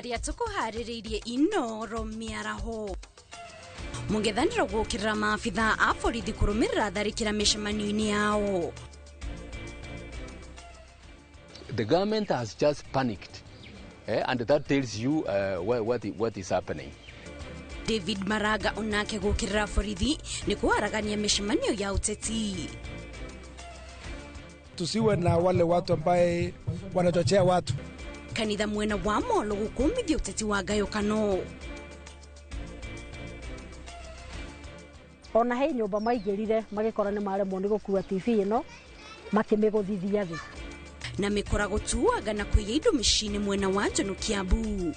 Haria tukuharĩrĩirie Inoro mĩaraho. Mũng'ethanĩro gũkĩrĩra maabithaa a borithi kũrũmĩrĩra tharĩkĩra mĩcemanio-inĩ yao. The government has just panicked, and that tells you what is happening. David Maraga onake gũkĩrĩra borithi nĩ kũharagania mĩcemanio ya ũteti. Tusiwe na wale watu ambaye wanachochea watu. Kanitha mwena wa Molo gũkũmithia ũteti wa ngayũkano. Ona he nyũmba maingĩrire magĩkora nĩ maremwo nĩ gũkua TV ĩno makĩmĩgũthithia thĩ. Na mĩkora gũtuaga na kũiya indo mĩciĩ-inĩ mwena wa Njũnũ Kiambu.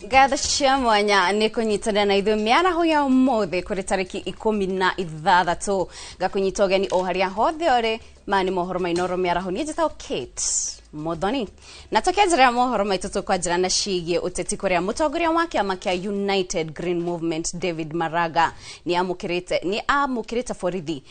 Ngatho cia mwanya nĩ kũnyitanĩra na ithuĩ mĩaraho ya ũmũthĩ kũrĩ tarĩki 16 ngakũnyita ũgeni o harĩa hothe ũrĩ. Maya nĩ mohoro ma Inoro mĩaraho, niĩ njĩtagwo Kate Muthoni. Na tũkĩanjĩrĩra mohoro maitũ tũkwanjĩra na ciĩgiĩ ũteti kũrĩa mũtongoria wa kĩama kĩa United Green Movement David Maraga nĩ amũkĩrĩte borithi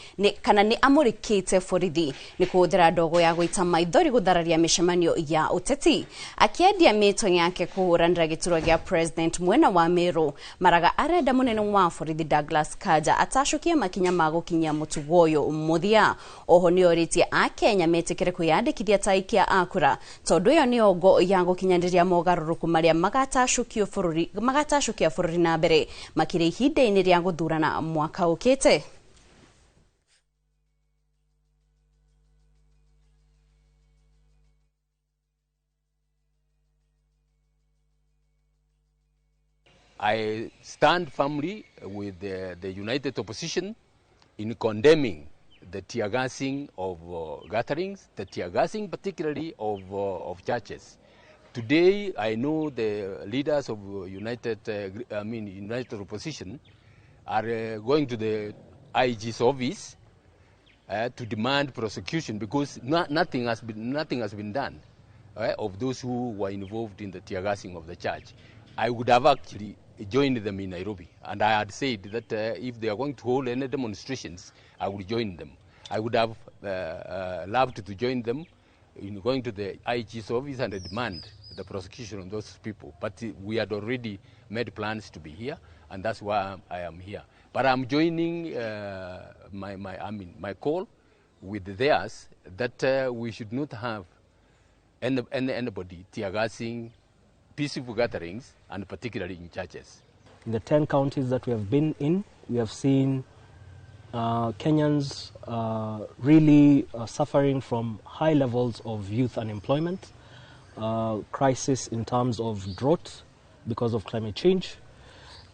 kana nĩ amũrĩkĩte borithi nĩ kũhũthĩra ndogo ya gũita maithori gũthararia mĩcemanio ya ũteti. Akĩendia mĩto yake kũhũranĩra gĩturwa gĩa president mwena wa Meru, Maraga arenda mũnene wa borithi Douglas Kanja atacũkie makinya ma gũkinyia mũtugo ũyũ mũthia. Oho nĩ orĩtie Akenya metĩkĩre kwĩyandĩkithia ta aikia a kura tondu ĩyo nĩyo ngo ya gũkinyanĩria mogarũrũku marĩa magatacũkia bũrũri na mbere makĩria ihinda-inĩ rĩa gũthurana mwaka ũkĩte. I stand firmly with the United Opposition in condemning the tear gassing of gatherings, the tear gassing particularly of churches. Today, I know the leaders of United Opposition are going to the IG's office to demand prosecution because nothing has been done of those who were involved in the tear gassing of the church. I would have actually joined them in Nairobi, and I had said that if they are going to hold any demonstrations, I would join them. I would have loved to join them in going to the IG's office and demand the prosecution of those people. But we had already made plans to be here, and that's why I am here. But I'm joining my call with theirs that we should not have anybody tear gassing peaceful gatherings, and particularly in churches. In the 10 counties that we have been in, we have seen Kenyans really suffering from high levels of youth unemployment, crisis in terms of drought because of climate change.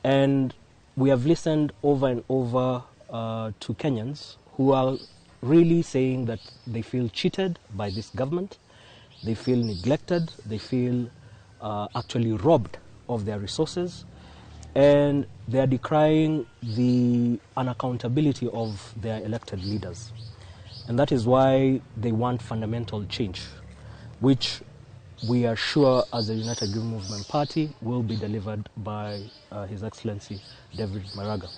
And we have listened over and over to Kenyans who are really saying that they feel cheated by this government, they feel neglected, they feel actually robbed of their resources, and they are decrying the unaccountability of their elected leaders. And that is why they want fundamental change, which we are sure as the United Green Movement Party will be delivered by His Excellency David Maraga.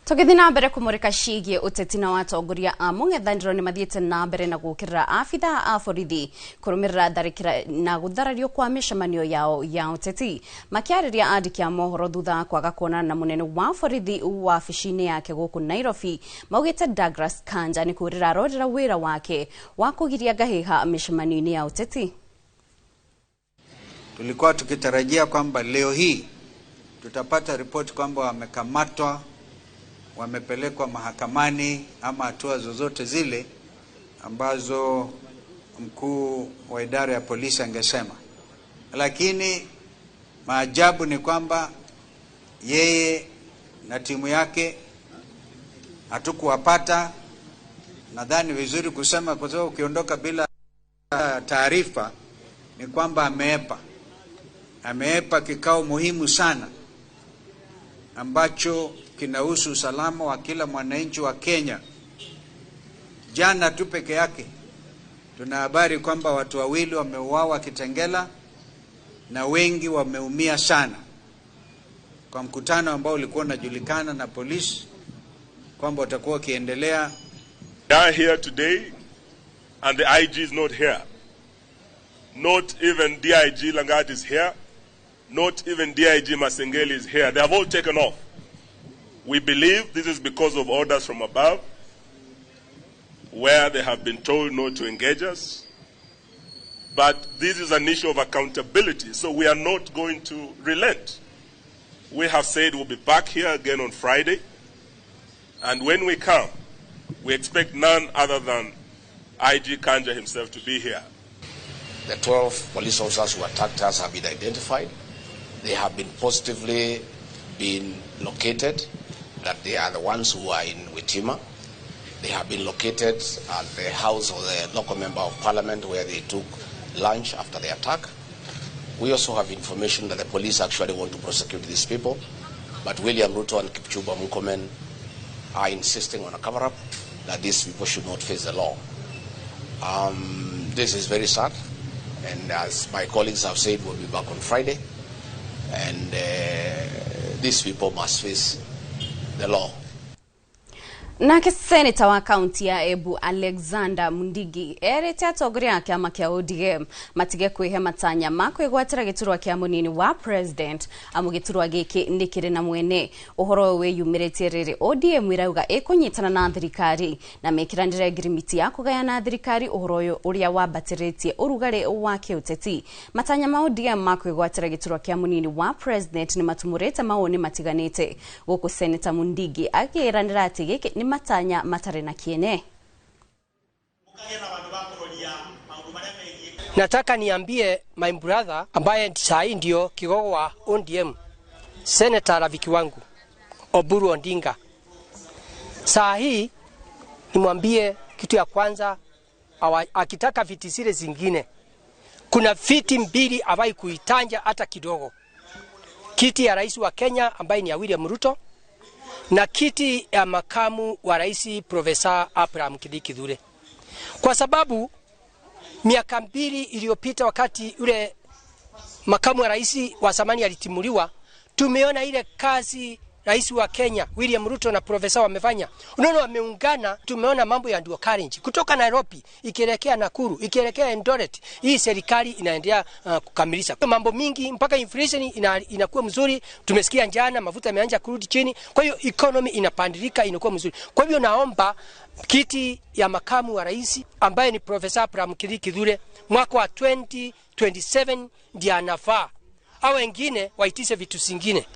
Tũgĩthiĩ na mbere kũmũrĩka ciĩgiĩ ũteti na watongoria a mũng'ethanĩro nĩ mathiĩte na mbere na gũkĩrĩra abithaa a borithi kũrũmĩrĩra tharĩkĩra na gũtharario kwa mĩcemanio yao ya ũteti. Makĩarĩria andĩki a mohoro thutha wa kwaga kuonana na mũnene wa borithi wabici-inĩ yake gũkũ Nairobi, maugĩte Douglas Kanja nĩ kũrĩra arorĩra wĩra wake wa kũgiria ngahĩha mĩcemanio-inĩ ya ũteti. Tulikuwa tukitarajia kwamba leo hii tutapata ripoti kwamba wamekamatwa, wamepelekwa mahakamani ama hatua zozote zile ambazo mkuu wa idara ya polisi angesema. Lakini maajabu ni kwamba yeye na timu yake Hatukuwapata. Nadhani vizuri kusema, kwa sababu ukiondoka bila taarifa ni kwamba ameepa. Ameepa kikao muhimu sana ambacho kinahusu usalama wa kila mwananchi wa Kenya. Jana tu peke yake tuna habari kwamba watu wawili wameuawa Kitengela na wengi wameumia sana kwa mkutano ambao ulikuwa unajulikana na polisi kwamba utakuwa ukiendelea. They are here today and the IG is not here. Not even DIG Langat is here. Not even DIG Masengeli is here. They have all taken off. We believe this is because of orders from above, where they have been told not to engage us. But this is an issue of accountability, so we are not going to relent. We have said we'll be back here again on Friday, and when we come, we expect none other than IG Kanja himself to be here. The 12 police officers who attacked us have been identified. They have been positively been located, that they are the ones who are in Witima. They have been located at the house of the local member of parliament where they took lunch after the attack. We also have information that the police actually want to prosecute these people, but William Ruto and Kipchumba Murkomen are insisting on a cover-up that these people should not face the law. This is very sad, and as my colleagues have said, we'll be back on Friday, and these people must face the law. Nake seneta wa kaunti ya Embu Alexander Mundigi erite atongoria a kiama kia ODM matige kwihe matanya ma kwigwatira giturwa kia munini wa president amu giturwa giki ni kiri na mwene. Uhoro uyu wiyumiritie riri ODM irauga ikunyitana na thirikari na mekiranire ngirimiti ya kugayana thirikari uhoro uyu uria wambatiritie urugari wa kiuteti. Matanya ma ODM ma kwigwatira giturwa kia munini wa president ni matumurite mawoni matiganite guku seneta Mundigi akiranira ati giki ni matanya matare na kiene. Nataka niambie my brother ambaye saa ndio kigogo wa ODM, Senator rafiki wangu Oburu Odinga, saa hii nimwambie kitu ya kwanza, akitaka viti zile zingine, kuna viti mbili hawai kuitanja hata kidogo: kiti ya rais wa Kenya ambaye ni William Ruto na kiti ya makamu wa rais Profesa Abraham Kindiki Kithure. Kwa sababu miaka 2 iliyopita wakati yule makamu wa rais wa zamani alitimuliwa, tumeona ile kazi rais wa Kenya William Ruto na profesa wamefanya. Unaona wameungana, tumeona mambo ya dual carriage kutoka Nairobi ikielekea Nakuru, ikielekea Eldoret. Hii serikali inaendelea kukamilisha mambo mingi mpaka inflation inakuwa mzuri. Tumesikia jana mafuta yameanza kurudi chini. Kwa hiyo economy inapandilika, inakuwa mzuri. Kwa hivyo naomba kiti ya makamu wa rais ambaye ni Profesa Abraham Kindiki Kithure mwaka wa 2027 ndiye anafaa. Au wengine waitishe vitu zingine.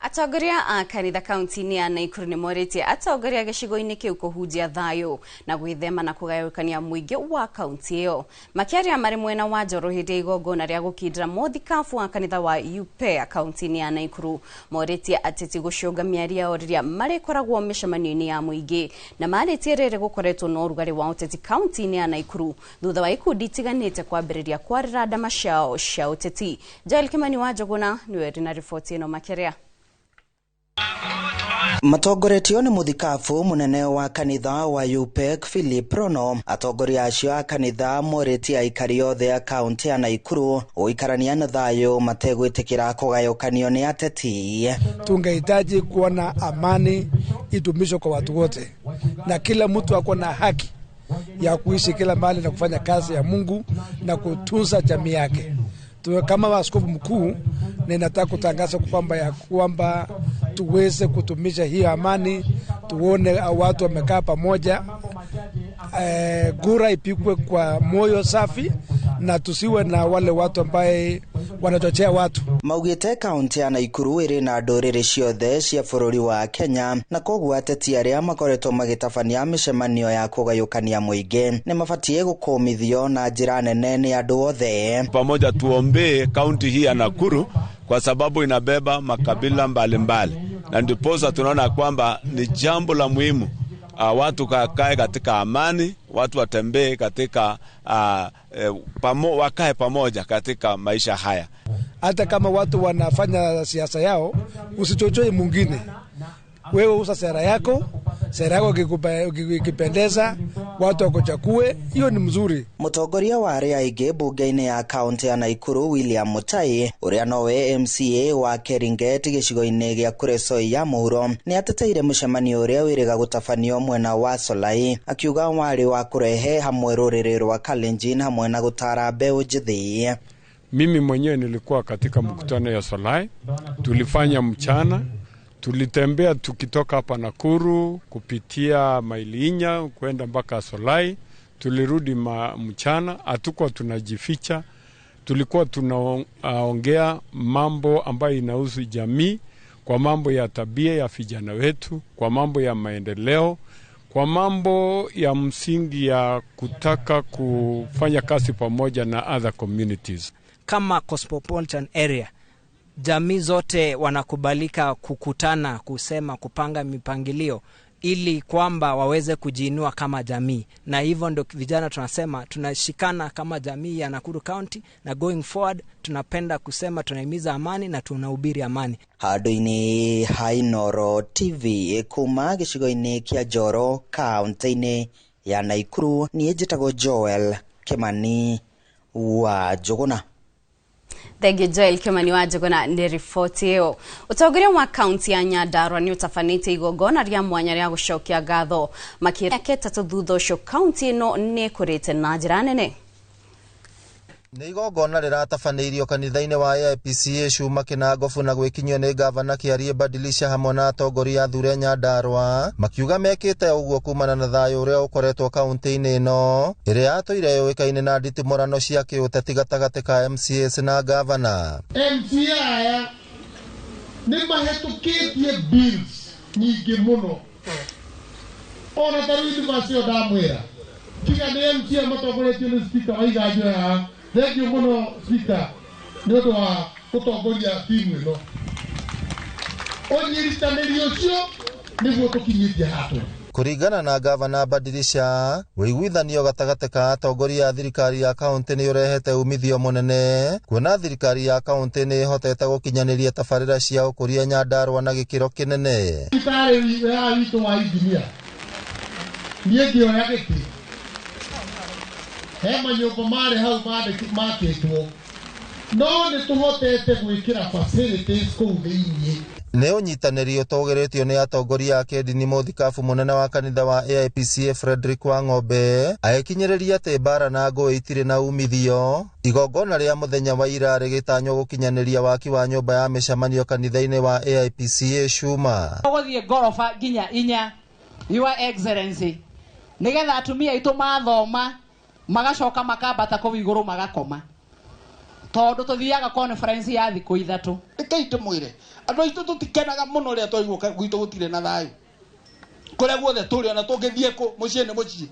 Atongoria a kanitha kaunti-inĩ ya Nakuru nĩ morĩtie atongoria gĩcigo-inĩ kĩu kũhunjia thayũ na gwĩthema na kũgayũkania mũingĩ wa kaunti ĩyo. Makĩaria marĩ mwena wa Njoro hĩndĩ ya igongona rĩa gũkindĩra mũthikabu wa kanitha wa UPEA kaunti-inĩ ya Nakuru, morĩtie ateti gũcũnga mĩario yao rĩrĩa marĩkoragwo mĩcemanio-inĩ ya mũingĩ, na marĩtie rĩrĩ gũkoretwo na ũrugarĩ wa ũteti kaunti-inĩ ya Nakuru thutha wa ikundi itiganĩte kwambĩrĩria kwarĩra ndama ciao cia ũteti. Joel Kimani wa Njũgũna nĩwe ũrĩ na riboti ĩno makĩria. Matongoretio nĩ mũthikabu mũnene wa kanitha wa UPEC Philip Rono, atongoria acio a kanitha morĩtie aikari othe a kaunti ya Nakuru gũikarania na thayũ mategwĩtĩkĩra kũgayũkanio nĩ ateti. Tungehitaji kuona amani idumishwe kwa watu wote, na kila mtu ako na haki ya kuishi kila mahali na kufanya kazi ya Mungu na kutunza jamii yake. Kama askofu mkuu ninataka kutangaza kwamba ya kwamba tuweze kutumisha hiyo amani, tuone watu wamekaa pamoja, gura ipigwe kwa moyo safi na tusiwe na wale watu ambaye wanachochea watu. Maugite kaunti ya Nakuru ĩrĩ na ndũrĩrĩ ciothe cia bũrũri wa Kenya, na koguo ateti arĩa makoretwo magĩtabania mĩcemanio ya kũgayũkania mũingĩ nĩ mabatiĩ gũkũmithio na njĩra nene nĩ andũ othe. Pamoja tuombee kaunti hii ya Nakuru kwa sababu inabeba makabila mbalimbali. Na ndiposa tunaona kwamba ni jambo la muhimu watu kakae katika amani, watu watembee katika wakae pamoja katika maisha haya. Hata kama watu wanafanya siasa yao, usichochoe mwingine. Wewe usa sera yako, sera yako ikipendeza watu wakuchakue, hiyo ni mzuri. Mutongoria wa aria aingi bunge-inĩ ya kaunti ya Nakuru William Mutai uria nowe MCA wa Keringet gĩcigo-inĩ gĩa Kuresoi ya mũhuro nĩ ateteire mũcemanio ũrĩa wĩrĩga gũtabanio mwena wa Solai, akiuga warĩ wa kũrehe hamwe rũrĩrĩ rwa Kalenjin hamwe na gũtara mbeũ njĩthĩ. Mimi mwenyewe nilikuwa katika mkutano ya Solai, tulifanya mchana. Tulitembea tukitoka hapa Nakuru kupitia maili inya kwenda mpaka Solai, tulirudi mchana. Hatukuwa tunajificha, tulikuwa tunaongea mambo ambayo inahusu jamii, kwa mambo ya tabia ya vijana wetu, kwa mambo ya maendeleo, kwa mambo ya msingi ya kutaka kufanya kazi pamoja na other communities. Kama cosmopolitan area, jamii zote wanakubalika kukutana, kusema, kupanga mipangilio ili kwamba waweze kujiinua kama jamii. Na hivyo ndio vijana tunasema tunashikana kama jamii ya Nakuru County, na going forward tunapenda kusema tunahimiza amani na tunahubiri amani. Handũ-inĩ ha Inooro TV kuma gĩcigo-inĩ kĩa Njoro kaunti-inĩ ya Nakuru, niĩ njĩtagwo Joel Kimani wa Njũgũna. Thengi Joel Kimani wa Njũgũna nĩ riboti ĩyo. Ũtongoria wa kaunti ya Nyandarua nĩ ũtabanĩtie igongona rĩa mwanya rĩa gũcokia ngatho makĩria mĩaka 3 thutha ũcio kaunti ĩno nĩ ĩkũrĩte na njĩra nene. Nĩ igongona rĩratabanĩirio kanitha-inĩ wa AIPCA Cuma Kĩnangobu na gwĩkinyio nĩ gavana Kĩarie Badilisha hamwe na atongoria athure Nyandarua, makiuga mekĩte ũguo kumana na thayũ ũrĩa ũkoretwo kaunti-inĩ ĩno ĩrĩa yatũire yũĩkaine na nditimũrano cia kĩũteti gatagatĩ ka MCAs na gavana. MCA aya nĩ mahĩtũkĩtie bills nyingĩ mũno, ona ta rĩu ndimacĩo ndamwĩra tiga nĩ MCA matongoretio nĩ speaker wa Iganjo haha. Thank you mũno speaker nĩ ũndũ wa gũtongoria timu ĩno. Ũnyitanĩri ũcio nĩguo tũkinyĩtie haha. Kũringana na gavana Badilisha, ũiguithanio gatagatĩ ka atongoria a thirikari ya kaunti nĩ ũrehete umithio mũnene, kuona thirikari ya kaunti nĩ ĩhotete gũkinyanĩria tabarĩra cia ũkũria Nyandarua na gĩkĩro kĩnene. Thibitarĩ ya witũ wa injinia, niĩ ngĩoya gĩtĩ he manyũmba marĩ hau makĩtwo, no nĩ tũhotete gwĩkĩra facilities kũu thĩiniĩ. Nĩ ũnyitanĩri ũtũgĩrĩtio nĩ atongoria a kĩndini. Mũthikabu mũnene wa kanitha wa AIPCA Frederick Wang'ombe agĩkinyĩrĩria atĩ mbara na ngũĩ itirĩ na umithio. Igongona rĩa mũthenya wa ira rĩgĩtanywo gũkinyanĩria waki wa nyũmba ya mĩcemanio kanitha-inĩ wa AIPCA Cuma. Gũthiĩ ngoroba nginya 4, Your Excellency, nĩgetha atumia aitũ mathoma magacoka makambata kũu igũrũ magakoma, tondũ tũthiaga conference ya thikũ 3. Rekei tũmwĩre andũ aitũ tũtikenaga mũno rĩrĩa twaigua gwitũ gũtirĩ na thayũ, kũrĩa guothe tũrĩ ona tũngĩthiĩ kũ mũciĩ nĩ mũciĩ.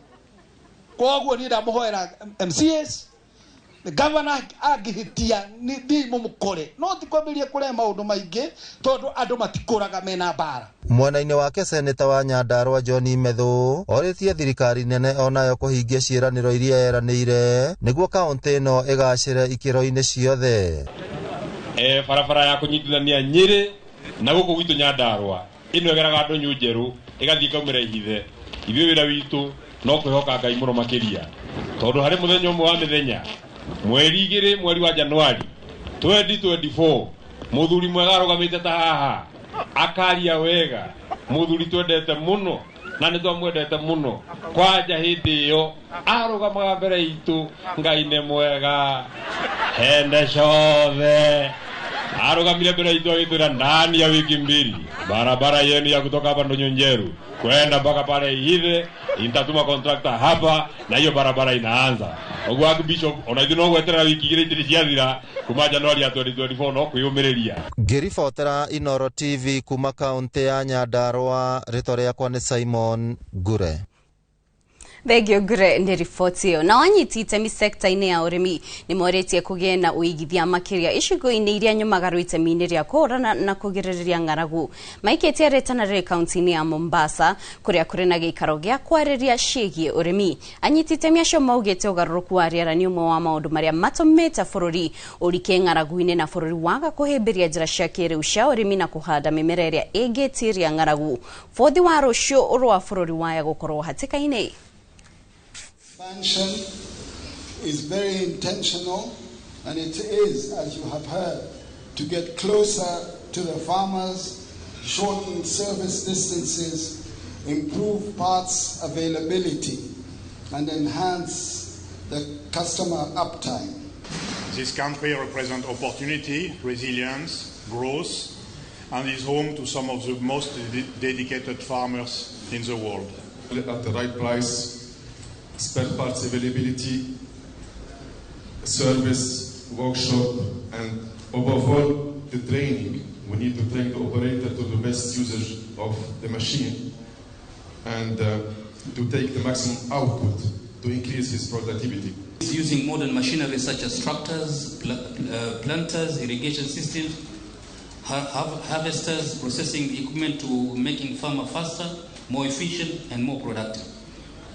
Koguo niĩ ndamũhoera MCAs, gavana angĩhĩtia thiĩ mũmũkore, no ti kwambĩrĩria kũrehe maũndũ maingĩ tondũ andũ matikũraga mena mbara. Mwena-inĩ wake seneta wa Nyandarua John Methu orĩtie thirikari nene onayo kũhingia ciĩranĩro iria yeranĩire nĩguo kaunti ĩno ĩgacĩre ikĩro-inĩ ciothe. Barabara ya kũnyitithania Nyĩrĩ na gũkũ gwitũ Nyandarua ĩno ĩgeraga ndũnyũ njerũ ĩgathiĩ ĩkaumĩra Ihithe. Ithuĩ wĩra witũ no kwĩhoka Ngai mũno makĩria, tondũ harĩ mũthenya ũmwe wa mĩthenya mweri 2 mweri wa Januari 2024 mũthuri mwega arũgamĩte ta haha akaria wega, mũthuri twendete mũno na nĩ twamwendete mũno, kwanja hĩndĩ ĩyo arũgamaga mbere itũ, Ngai nĩ mwega hende ciothe. Arũgamire mbere itũ agĩtwĩra ndani ya wiki 2 barabara yenu ya kutoka hapa Ndũnyũ Njeru kwenda mpaka pale Ihithe nitatuma contractor hapa na hiyo barabara inaanza. Ũguo Archbishop ona ithuĩ no gweterera wiki 2 itirĩ ciathira kuma Januari ya 2024 no kwĩyũmĩrĩria. Ngĩribotera Inooro TV kuma kaunti ya Nyandarua, rĩtwa rĩakwa nĩ Simon Ngure. Thengio Ngure nĩ riboti ĩyo. Na wanyiti itemi sekta-inĩ ya ũrĩmi nĩ morĩtie kũgĩe na ũigithia makĩria icigo-inĩ iria nyũmagaru itemi-inĩ rĩa kũhũrana na kũgirĩrĩria ng'aragu. Maikĩtie rĩtana rĩrĩ kaunti-inĩ ya Mombasa kũrĩa kũrĩ na gĩikaro gĩa kwarĩria ciĩgiĩ ũrĩmi. Anyiti itemi acio maugĩte ũgarũrũku wa rĩera nĩ ũmwe wa maũndũ marĩa matũmĩte bũrũri ũrike ng'aragu-inĩ na bũrũri waga kũhĩmbĩria njĩra cia kĩrĩu cia ũrĩmi na kũhanda mĩmera ĩrĩa ĩngĩtiria ng'aragu. Bũthi wa rũciũ rwa bũrũri waya gũkorwo hatĩka-inĩ. Expansion is very intentional, and it is, as you have heard, to get closer to the farmers, shorten service distances, improve parts availability, and enhance the customer uptime. This country represents opportunity, resilience, growth, and is home to some of the most dedicated farmers in the world. At the right price, spare parts availability, service, workshop, and above all, the training. We need to train the operator to the best usage of the machine and to take the maximum output to increase his productivity. Using modern machinery such as tractors, planters, irrigation systems, harvesters, processing equipment to making farmer faster, more efficient, and more productive.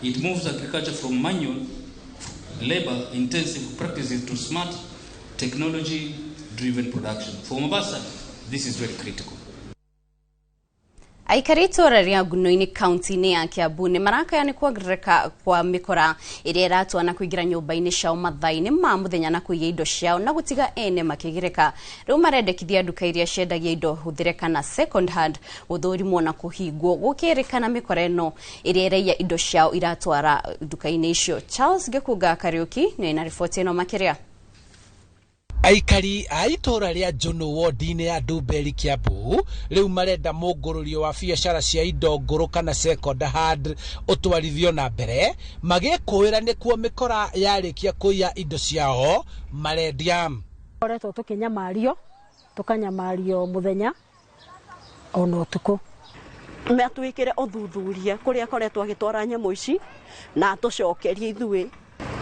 It moves agriculture from manual, labor-intensive practices to smart, technology-driven production. For Mombasa, this is very critical. Aikari itũra rĩa Nguno-inĩ kaunti-inĩ ya Kiambu nĩ marakaya nĩ kuongerereka kwa mĩkora ĩrĩa ĩratua na kũingĩra nyũmba-inĩ ciao mathaa-inĩ ma mũthenya na kũiya indo ciao na gũtiga ene makĩgirĩka. Rĩu marendekithia nduka iria ciendagia indo hũthĩre kana second hand gũthũrimwo na kũhingwo gũkĩrĩkana mĩkora ĩno ĩrĩa ĩraiya indo ciao iratwara nduka-inĩ icio. Charles Gĩkunga Kariũki nĩ na riboti ĩno makĩria. Aikari a itũra rĩa Njũnũ wodi-inĩ ya Ndumberi Kiambu rĩu marenda mũngũrũrio wa biacara cia indo ngũrũ kana second hand ũtwarithio na mbere magĩkũĩra nĩkuo mĩkora yarĩkia kũiya indo ciao marendia. Koretwo tũkĩnyamario tũkanyamario mũthenya ona ũtukũ. Matwĩkĩre ũthuthuria kũrĩa akoretwo agĩtwara nyamũ ici na atũcokerie ithuĩ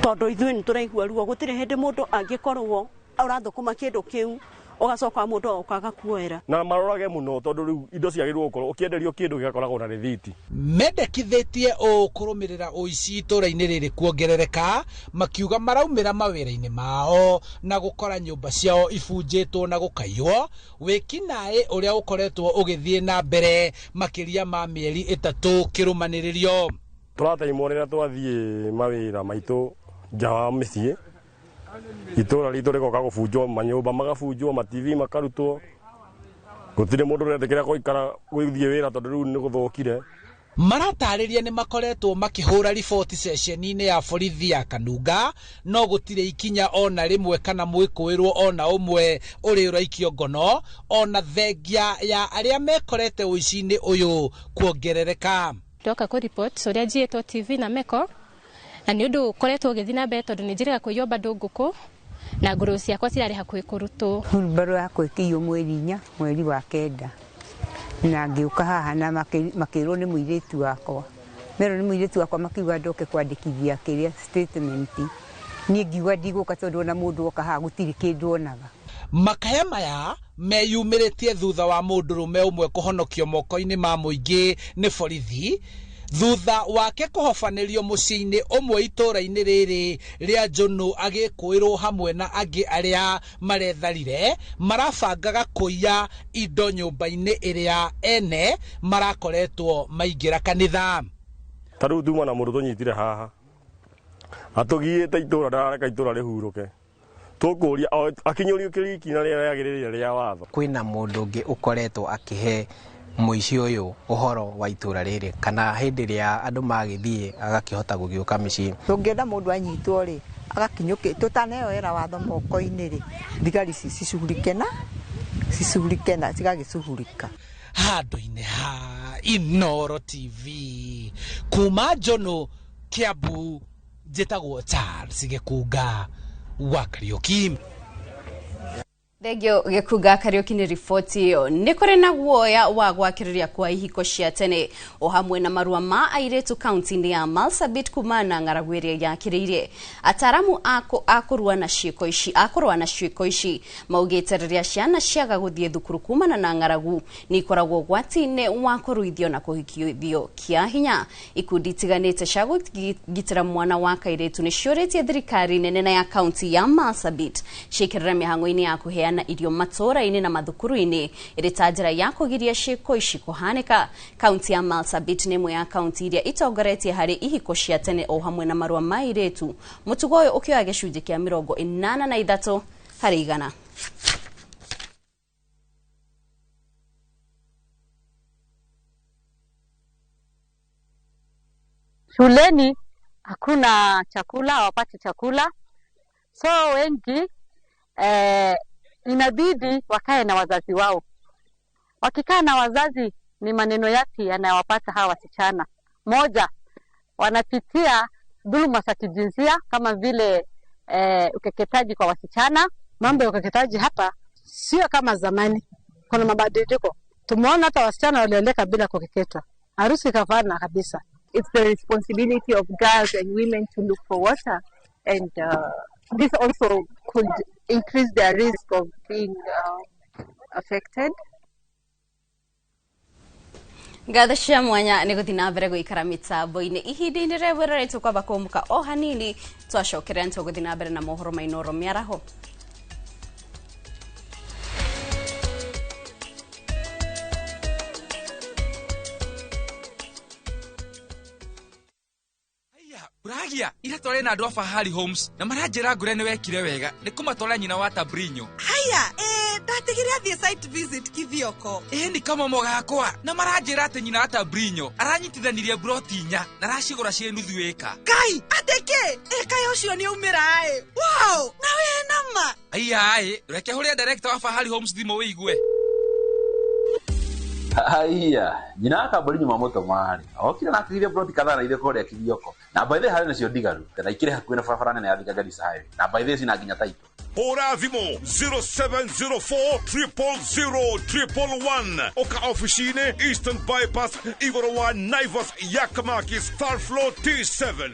tondũ ithuĩ nĩ tũraigua ruo. Gũtirĩ hĩndĩ mũndũ angĩkorwo ũrathũkũma kĩndũ kĩu ũgacoka mũndũ agoka agakuoera. Na marorage mũno tondũ rĩu indo ciagĩrĩirwo gũkorwo ũkĩenderio kĩndũ gĩgakoragwo na rĩthiti. Mendekithĩtie ũũ kũrũmĩrĩra ũici itũra-inĩ rĩrĩ kuongerereka makiuga maraumĩra mawĩra-inĩ mao na gũkora nyũmba ciao ibunjĩtwo na gũkaiywo wĩkinaĩ ũrĩa ũkoretwo ũgĩthiĩ na mbere makĩria ma mĩeri 3 kĩrũmanĩrĩrio. Tũrataimwo rĩrĩa twathiĩ mawĩra maitũ nja wa mĩciĩ itũra ritũ rĩgoka gũbunjwo manyũmba magabunjwo ma TV makarutwo gũtirĩ mũndũ ũretĩkĩra gũikara gũthiĩ wĩra tondũ rĩu nĩ gũthũkire. Maratarĩria nĩ makoretwo makĩhũra riboti ceceni-inĩ ya borithi ya Kanunga no gũtirĩ ikinya ona rĩmwe kana mwĩkũĩrwo ona ũmwe ũrĩ ũraikio ngono ona thengia ya arĩa mekorete ũici-inĩ ũyũ kuongerereka. Ndoka kũ report ũrĩa njiĩtwo TV na meko na nĩ ũndũ ũkoretwo ũgĩthiĩ na mbere tondũ nĩ njĩrĩga kũiywo bado ngũkũ na ngũrũ ciakwa cirarĩ hakuhĩ kũrutwo. Hurumbarũ yakwa ĩkĩiywo mweri 4 mweri wa 9 na ngĩũka haha na makĩrwo nĩ mũirĩtu wakwa merwo nĩ mũirĩtu wakwa makiuga ndoke kwandĩkithia kĩrĩa statement. Niĩ ngiuga ndigũka tondũ ona mũndũ oka haha gũtirĩ kĩndũ onaga. Makaya maya meyumĩrĩtie thutha wa mũndũrũme ũmwe kũhonokio moko-inĩ ma mũingĩ nĩ borithi thutha wake kũhobanĩrio mũciĩ-inĩ ũmwe itũra-inĩ rĩrĩ rĩa Njũnũ agĩkũĩrwo hamwe na angĩ arĩa maretharire marabangaga kũiya indo nyũmba-inĩ ĩrĩa ene marakoretwo maingĩra kanitha. Ta rĩu tuma na mũndũ tũnyitire haha atũgiĩte itũra ndarareka itũra rĩhurũke tũkũria akinyũrio kĩriki na rĩrĩa rĩagĩrĩire rĩa watho. Kwĩna mũndũ ũngĩ ũkoretwo akĩhe mũici ũyũ ũhoro wa itũra rĩrĩ kana hĩndĩ ĩrĩa andũ magĩthiĩ agakĩhota gũgĩũka mĩciĩ. Tũngĩenda mũndũ anyitwo rĩ agakinyũkĩ tũtaneoera watho moko-inĩ rĩ thigari ici cicugurike na cigagĩcugurika. Handũ-inĩ ha Inooro TV kuma Njũnũ Kiambu njĩtagwo Charles Gĩkunga wa Kariũki. Thengio Gĩkunga Kariũki nĩ riboti ĩyo. Nĩ kũrĩ na guoya wa gwakĩrĩria kwa ihiko cia tene o hamwe na marua ma airĩtu kaunti-inĩ ya Marsabit kumana na ng'aragu ĩrĩa yakĩrĩirie. Ataramu a kũrũa na ciĩko ici a kũrũa na ciĩko ici maugĩte rĩrĩa ciana ciaga gũthiĩ thukuru kumana na ng'aragu nĩ ikoragwo ũgwati-inĩ wa kũruithio na kũhikithio kĩa hinya. Ikundi itiganĩte cia kũgitĩra mwana wa kairĩtu nĩ ciũrĩtie thirikari nene na ya kaunti ya Marsabit ciĩkĩrĩre mĩhang'o-inĩ ya kũheana irio matũũra-inĩ na mathukuru-inĩ ĩrĩ ta njĩra ya kũgiria ciĩko ici kũhanĩka. Kaunti ya Marsabit nĩ ĩmwe ya kaunti iria itongoretie harĩ ihiko cia tene o hamwe na marua ma airĩtu, mũtugo ũyũ ũkĩoya gĩcunjĩ kĩa 83 harĩ igana. Shuleni hakuna chakula, hawapati chakula, so wengi inabidi wakae na wazazi wao. Wakikaa na wazazi, ni maneno yapi yanayowapata hawa wasichana? Moja, wanapitia dhuluma za kijinsia kama vile ukeketaji kwa wasichana. Mambo ya ukeketaji hapa sio kama zamani, kuna mabadiliko. Tumeona hata wasichana walioleka bila kukeketwa, harusi ikafana kabisa. It's the responsibility of girls and women to look for water, and this also could increase their risk of being affected. Ngatho cia mwanya nĩ gũthiĩ na mbere gũikara mĩtambo-inĩ ihinda-inĩ rĩa rĩrĩ tũkwamba kũmũka o hanini twacokerera nĩ tũgũthiĩ na mbere na mohoro ma Inooro mĩaraho. Uragia ira tware na andu a Fahari Homes na maranjira ngure ni wekire wega ni kumatwara nyina wa Tabrinyo. Haya, ndatigire athie site visit Kithioko. Ni kamomo gakwa na maranjira ati nyina wa Tabrinyo aranyitithanirie broti inya na aracigura cie nuthu ĩka. Kai, ateke ĩka ucio ni umira ĩ. Wow, na we nama. Aya ĩ, reke huria director wa Fahari Homes thimo wĩigue. Haiya, nyina wa Tabrinyo mamũtũma-rĩ, okire na atigire broti kadhaa na ithuĩ kũrĩa Kithioko. Na by the way harĩ nacio ndigaru, na ikĩrĩ hakuhĩ na barabara nene ya Thika Garissa Highway. Na by the way cina nginya title. Hũra thimũ 0704 000 111 oka ofici-inĩ Eastern Bypass igũrũ wa Naivas ya Kamakis third floor T7.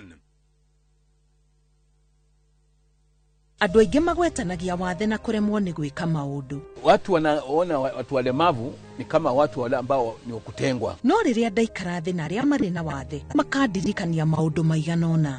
Andũ aingĩ magwetanagia wathe na kũremwo nĩ gwĩka maũndũ. Watu wanaona watu walemavu ni kama watu wale ambao ni wakutengwa. No rĩrĩa ndaikara thĩ na arĩa marĩ na wathe makandirikania maũndũ maigana ũna.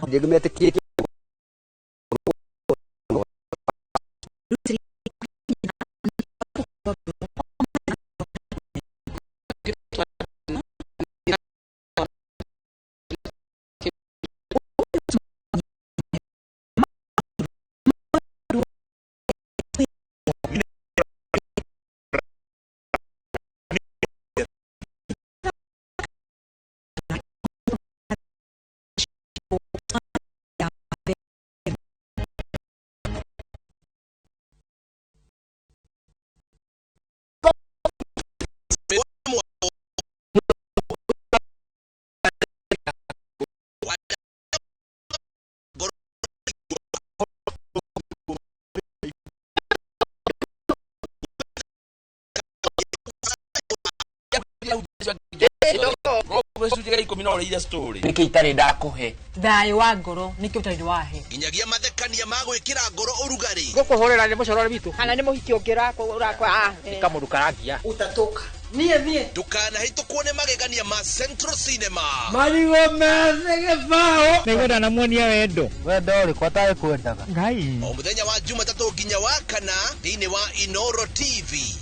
Nĩkĩ itarĩ ndakũhe thayũ wa ngoro nĩkĩ ũtarĩ wahe nginyagia mathekania ma gwĩkĩra ngoro ũrugarĩ ngũkũhũrĩra nĩ mũcorore witũ kana nĩ mũhiki ũngĩ ũrakwa nĩ kamũndũ karangia utatoka niĩ niĩ ndũkanahĩtũkwo nĩ magegania ma Central Cinema marigũ methĩ gĩbaũ nĩngwenda na muonia wendo wendo ũrĩkũ atarĩ kwendaga Ngai o mũthenya wa Jumatatũ nginya wa kana thĩinĩ wa Inooro TV.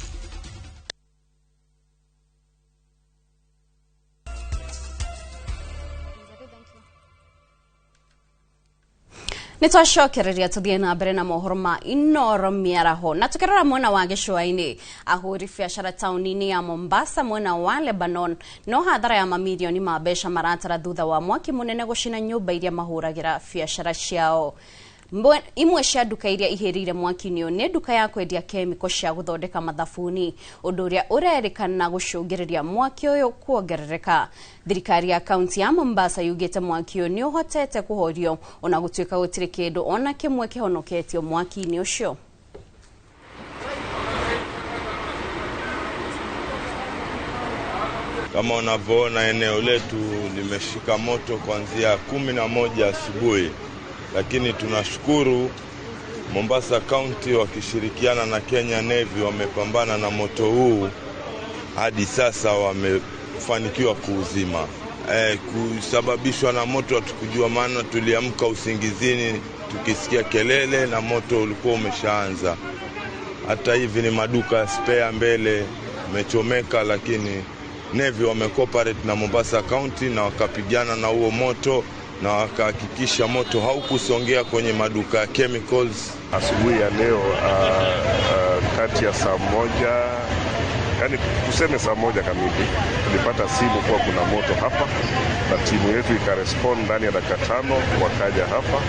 Nĩ twacokereria tũthiĩ na mbere na mohoro ma Inooro mĩaraho na tũkĩrora mwena wa gĩcũa-inĩ ahũri biacara taũni-inĩ ya Mombasa mwena wa Lebanon no hathara ya mamirioni ma mbeca maratara thutha wa mwaki mũnene gũcina nyũmba iria mahũragĩra biacara ciao. Imwe cia nduka iria ihĩrĩire mwaki-inĩ ũyũ nĩ nduka ya kwendia kemiko cia gũthondeka mathabuni, ũndũ ũrĩa ũrerĩkana gũcũngĩrĩria mwaki ũyũ kuongerereka. Thirikari ya kaunti ya Mombasa yugĩte mwaki ũyũ nĩ ũhotete kũhorio ona gũtuĩka gũtirĩ kĩndũ ona kĩmwe kĩhonoketio mwaki-inĩ ũcio. Kama unavyoona eneo letu limeshika moto kuanzia 11 asubuhi, lakini tunashukuru Mombasa County wakishirikiana na Kenya Navy wamepambana na moto huu hadi sasa wamefanikiwa kuuzima. Kusababishwa na moto hatukujua, maana tuliamka usingizini tukisikia kelele na moto ulikuwa umeshaanza. Hata hivi ni maduka ya spare mbele umechomeka, lakini Navy wamecooperate na Mombasa County na wakapigana na huo moto na wakahakikisha moto haukusongea kwenye maduka ya chemicals. Asubuhi ya leo kati ya saa moja, yani tuseme saa moja kamili, tulipata simu kuwa kuna moto hapa, na timu yetu ikarespond ndani ya dakika 5, wakaja hapa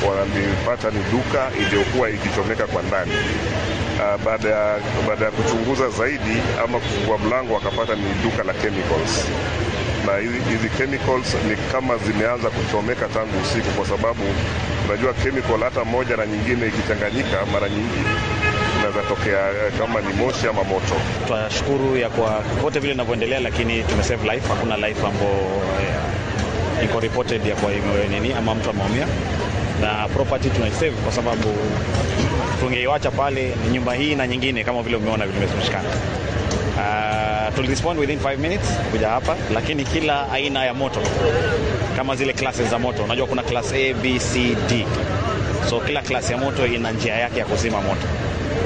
walipata ni duka iliyokuwa ikichomeka kwa ndani. Baada ya kuchunguza zaidi ama kufungua mlango, wakapata ni duka la chemicals, na hizi chemicals ni kama zimeanza kuchomeka tangu usiku, kwa sababu unajua chemical hata moja na nyingine ikichanganyika mara nyingi inaweza tokea kama ni moshi ama moto. Tunashukuru ya kwa wote vile inavyoendelea, lakini tumesave life, hakuna life ambayo iko reported ya kwa nini ama mtu ameumia, na property tunaisave kwa sababu tungeiacha pale ni nyumba hii na nyingine kama vile umeona vile imeshikana. Tulirespond within 5 minutes kuja hapa, lakini kila aina ya moto kama zile classes za moto, unajua kuna class A, B, C, D. So kila class ya moto ina njia yake ya kuzima moto.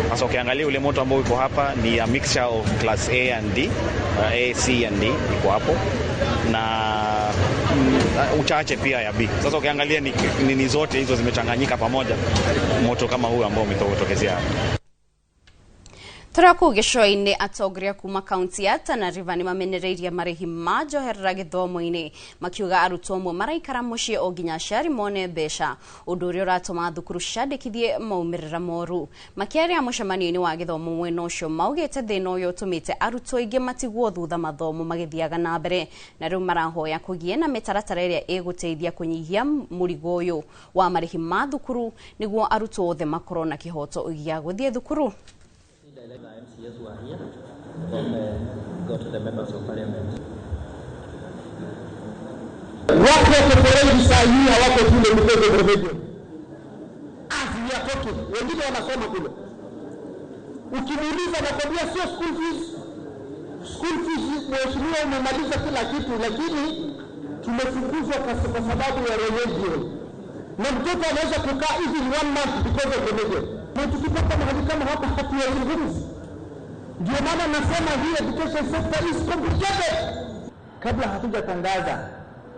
Sasa ukiangalia ule moto ambao uko hapa ni a mixture of class A and D, A, C and D iko hapo, na uchache pia ya B. Sasa ukiangalia ni zote hizo zimechanganyika pamoja, moto kama huu ambao umetokezea hapa. Turaku gĩcũa-inĩ atongoria kuma kaunti ya Tana River nĩmamenereirie marĩhi ma njoherera gĩthomo-inĩ, makiuga arutwo amwe maraikara mũciĩ o nginya aciari mone mbeca, ũndũ ũrĩa ũratũma thukuru ciandĩkithie maumĩrĩra moru. Makĩaria mũcemanio-inĩ wa gĩthomo mwena ũcio, maugĩte thĩna ũyũ ũtũmĩte arutwo aingĩ matigwo thutha mathomo magĩthiaga na mbere, na rĩu marahoya kũgĩe na mĩtaratara ĩrĩa ĩgũteithia kũnyihia mũrigo ũyũ wa marĩhi ma thukuru nĩguo arutwo othe makorwo na kĩhoto gĩa gũthiĩ thukuru. MCAs who are here, then go to the members of parliament. Watu wako foreni saa hii hawako shule because of religion. As we are talking, wengine wanasoma kule. Ukimuuliza nakwambia sio school fees. School fees mheshimiwa umemaliza kila kitu, lakini tumefukuzwa kwa sababu ya religion. Na mtoto anaweza kukaa even 1 month because of religion. Na tukipata mahali kama hapa hatuyazungumzi. Ndio maana nasema hii education sector is complicated. Kabla hatujatangaza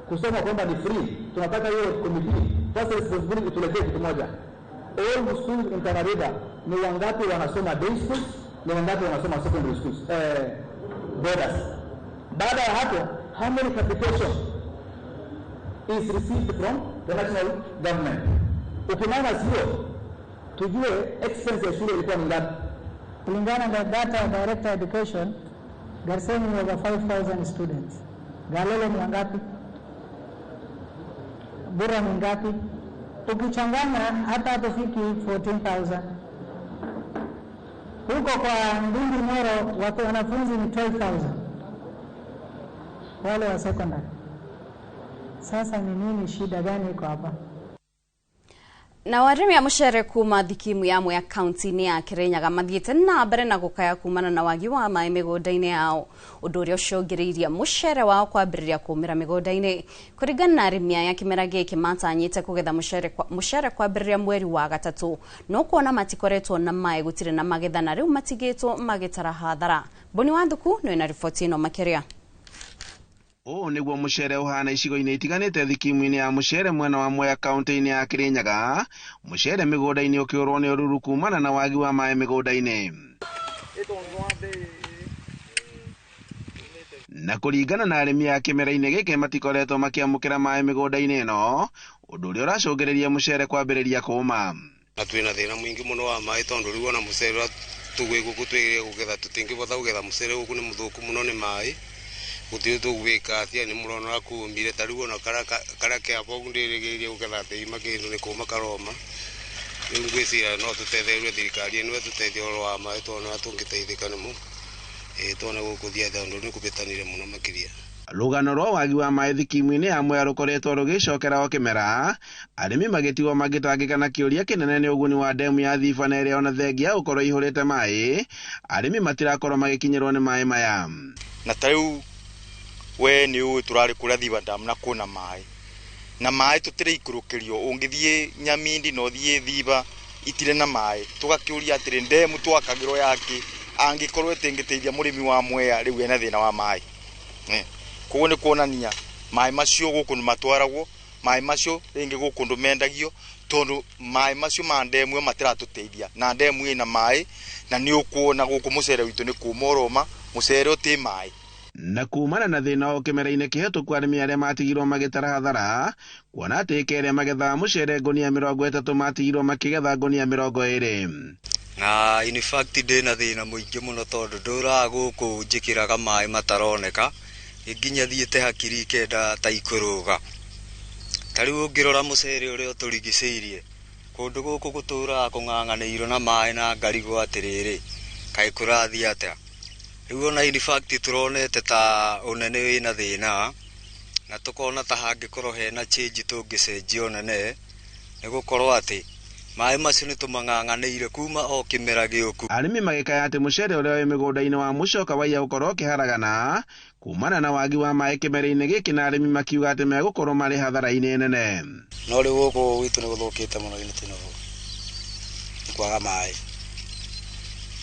kusema kwamba ni free, tunataka hiyo committee sasa responsibility tuletee kitu moja. All the schools in Tana River ni wangapi wanasoma day schools, ni wangapi wanasoma secondary schools, borders. Baada ya hapo, how many capitation is received from the national government? Ukimana sio tujue expense ya shule ilikuwa ni ngapi. Kulingana na data ya Director Education, Garseni ni over 5,000 students. Galole ni wangapi? Bura ni ngapi? Ukichanganya hata hatufiki 14,000. Huko kwa Ndindi Nyoro watu wanafunzi ni 12,000 wale wa secondary. Sasa ni nini, shida gani iko hapa? Na warimi a mucere kuma thikimu ya Mwea kaunti-inĩ ya Kirinyaga mathiĩte na mbere na gũkaya kumana na wagi wa maĩ mĩgũnda-inĩ yao, ũndũ ũrĩa ũcũngĩrĩirie mũcere wao kwambĩrĩria kũmĩra mĩgũnda-inĩ. Kũringana na arĩmi aya, kĩmera gĩkĩ matanyĩte kũgetha mũcere kwambĩrĩria mweri wa gatatũ, no kuona matikoretwo na maĩ gũtirĩ na magetha na rĩu matigĩtwo magĩtara hathara. Boni wa Thuku nĩ na riboti ĩno makĩria. Ũũ nĩguo mũcere ũhana icigo-inĩ itiganĩte thikimu-inĩ ya mũcere mwena wa Mwea kaunti-inĩ ya Kirinyaga. Mũcere mĩgũnda-inĩ ũkĩũrwo nĩ ũruru kumana na wagi wa maĩ mĩgũnda-inĩ. Na kũringana na arĩmi a kĩmera-inĩ gĩkĩ matikoretwo makĩamũkĩra maĩ mĩgũnda-inĩ ĩno, ũndũ ũrĩa ũracũngĩrĩria mũcere kwambĩrĩria kũũma. Na twĩna thĩna mũingĩ mũno wa maĩ tondũ rĩu ona mũcere ũrĩa tũgwĩ gũkũ twĩrĩgĩrĩire kũgetha tũtingĩbota kũgetha mũcere gũkũ nĩ mũthũku mũno nĩ maĩ. Gũtirĩ tũgwĩka atia nĩ mũrona kũmire ta rĩu ona karia ke hapo ũguo ndĩrĩgĩrĩire kũgetha atĩ kĩndũ nĩ kũma karoma. Rĩu ngwĩciria no tũtethererie thirikari ĩno ĩtũteithie ũhoro wa maĩ tondũ nĩyo tũngĩteithĩka nĩmo. Tuone gũkũthiĩ tondũ nĩ kũbĩtanire mũno makĩria. Rũgano rwa wagi wa maĩ thikimu-inĩ ya Mwea rũkoretwo rũgĩcokera o kĩmera, arĩmi magĩtigwo magĩtangĩka na kĩũria kĩnene nĩ ũguni wa ndemu ya Thiba na ĩrĩa ona thengia gũkorwo ĩihũrĩte maĩ, arĩmi matirakorwo magĩkinyĩrwo nĩ maĩ maya. Na ta rĩu we nĩ ũĩ tũrarĩ kũrĩa Thiba Dam na kwĩna maĩ, na maĩ tũtirĩikũrũkĩrio, ũngĩthiĩ Nyamindi na ũthiĩ Thiba itirĩ na maĩ, tũgakĩũria atĩrĩ ndemu twakagĩrwo yake angĩkorwo ĩtĩngĩteithia mũrĩmi wa Mwea rĩu ena thĩna wa maĩ. Koguo nĩ kuonania maĩ macio gũkũ nĩ matwaragwo, maĩ macio rĩngĩ gũkũ ndũmendagio, tondũ maĩ macio ma ndemu ĩyo matiratũteithia, na ndemu ĩna maĩ na nĩ ũkuona gũkũ mũcere witũ nĩ kũma ũroma, mũcere ũtĩ maĩ. Na kumana na thĩna o kĩmera-inĩ kĩhetũku arĩmi arĩa matigirwo magĩtara hathara kuona atĩ ĩka ĩrĩa magethaga mũcere ngũnia 30 matigirwo makĩgetha ngũnia 20. Na in fact ndĩna thĩna mũingĩ mũno tondũ ndũraga gũkũ njĩkĩraga maĩ mataroneka nginya thiĩte hakiri ikenda ta ikũrũga. Ta rĩu ũngĩrora mũcere ũrĩa ũtũrigicĩirie kũndũ gũkũ gũtũraga kũng'ang'anĩirwo na maĩ na ngarigwo atĩrĩrĩ kaĩ kũrathiĩ atĩa. Rĩu ona in fact tũronete ta ũnene wĩna thĩna na tũkona ta hangĩkorwo hena change tũngĩcenjia ũnene nĩ gũkorwo atĩ maĩ macio nĩ tũmang'ang'anĩire kuma o kĩmera gĩũku. Arĩmi magĩkaya atĩ mũcere ũrĩa wĩ mĩgũnda-inĩ wa mũcoka waiya gũkorwo ũkĩharagana kumana na wagi wa maĩ kĩmera-inĩ gĩkĩ na arĩmi makiuga atĩ megũkorwo marĩ hathara-inĩ nene. No rĩu gũkũ gwitũ nĩ gũthũkĩte mũno nĩ kwaga maĩ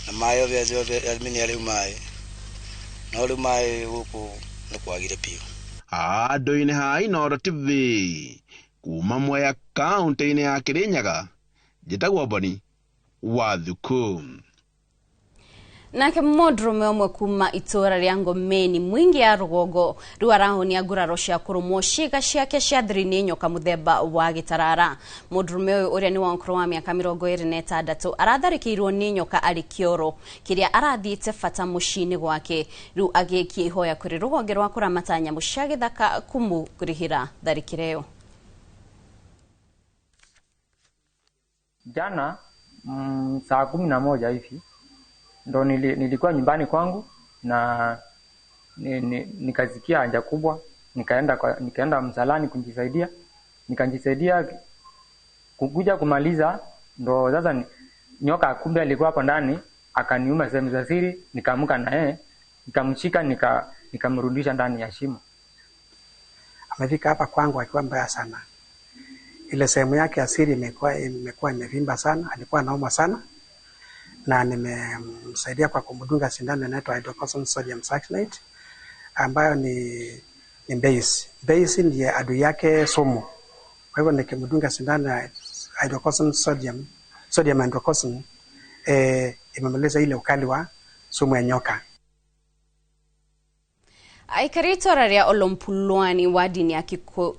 na maĩ arĩmi nĩ arĩu maĩ no rĩu maĩ gũkũ nĩ kwagire biũ. Andũ-inĩ ha Inooro TV kuma Mwea kaũntĩ-inĩ ya Kirinyaga, njĩtagwo Boni wa Thuku. Nake mũndũrũme ũmwe kuma itũra rĩa Ngomeni mwingi ya rũgongo rĩu arahonia nguraro cia kũrũmwo ciĩga ciake cia thiri nĩ nyoka mũthemba wa gĩtarara. Mũndũrũme ũyũ ũrĩa nĩ wa ũkũrũ wa mĩaka 26 aratharĩkĩirwo nĩ nyoka arĩ kĩoro kĩrĩa arathiĩte bata mũciĩ-inĩ gwake, rĩu agĩkia ihoya kũrĩ rũhonge rwa kũramata nyamũ cia gĩthaka kũmũrĩhĩra tharĩkĩra ĩyo. Jana saa 11 hivi ndo nilikuwa nyumbani kwangu na nikasikia haja kubwa, nikaenda msalani kujisaidia, nikajisaidia kukuja kumaliza, ndo sasa nyoka kumbe alikuwa hapo ndani akaniuma sehemu za siri, nikaamka na yeye nikamshika nikamrudisha ndani ya shimo. Amefika hapa kwangu akiwa mbaya sana, ile sehemu yake ya siri imekuwa imevimba sana, alikuwa anaumwa sana, na nimemsaidia kwa kumdunga sindano inaitwa hydrocortisone sodium succinate ambayo ni base. Base ndiye adui yake sumu. Kwa hivyo nikimdunga sindano ya hydrocortisone sodium hydrocortisone imemaliza ile ukali wa sumu ya nyoka. Aikari itũra rĩa Olompulwani wadi-inĩ ya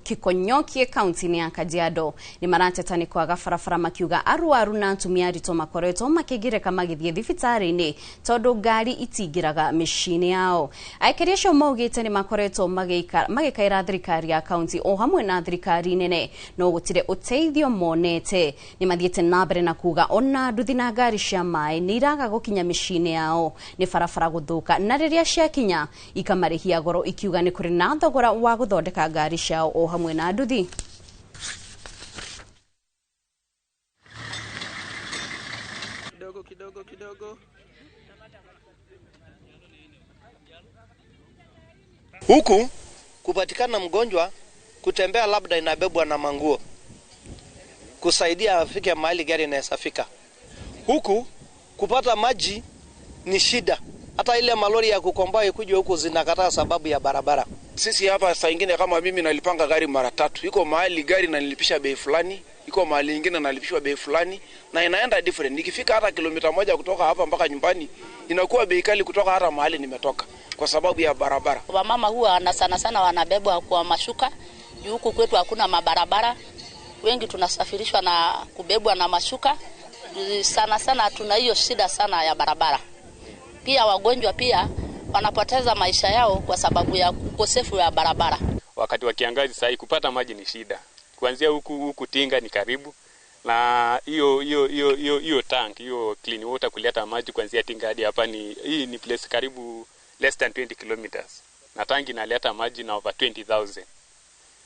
Kikonyokie kaunti-inĩ ya Kajiado nĩ marateta nĩ kwaga barabara makiuga arwaru na atumia aritũ makoretwo makĩgirĩka magĩthiĩ thibitarĩ-inĩ tondũ ngari itingĩraga mĩciĩ-inĩ yao. Aikari acio maugĩte nĩ makoretwo magĩkaĩra thirikari ya kaunti o hamwe na thirikari nene no gũtirĩ ũteithio monete. Nĩ mathiĩte na mbere na kuga ona nduthi na ngari cia maĩ nĩ iraga gũkinya mĩciĩ-inĩ yao nĩ barabara gũthũka na rĩrĩa ciakinya ikamarĩhia goro ikiuga nĩ kũrĩ na thogora wa gũthondeka ngari ciao o hamwe na nduthi. Kidogo kidogo kidogo. Huku kupatikana mgonjwa kutembea labda inabebwa na manguo kusaidia afike mahali gari inaweza fika. Huku kupata maji ni shida. Hata ile malori ya kukomboa ikuje huku zinakataa sababu ya barabara. Sisi hapa saa nyingine kama mimi nalipanga gari mara 3. Iko mahali gari nanilipisha bei fulani, iko mahali nyingine nalipishwa bei fulani na inaenda different. Nikifika hata kilomita 1 kutoka hapa mpaka nyumbani inakuwa bei kali kutoka hata mahali nimetoka kwa sababu ya barabara. Wamama huwa na sana sana wanabebwa kwa mashuka. Huku kwetu hakuna mabarabara. Wengi tunasafirishwa na kubebwa na mashuka. Sana sana tuna hiyo shida sana ya barabara. Pia wagonjwa pia wanapoteza maisha yao kwa sababu ya ukosefu wa barabara. Wakati wa kiangazi sasa kupata maji ni shida. Kuanzia huku Tinga ni karibu Na hiyo hiyo hiyo hiyo hiyo tank hiyo clean water kuleta maji kuanzia Tinga hadi hapa ni hii ni place karibu less than 20 kilometers. Na tanki inaleta maji na over 20,000.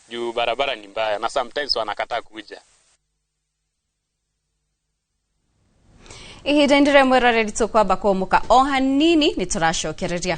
Juu barabara ni mbaya na sometimes wanakataa kuja. Ihinda-inĩ rĩa mwĩroreri tũkwamba kũmũka o hanini nĩ tũracokereria.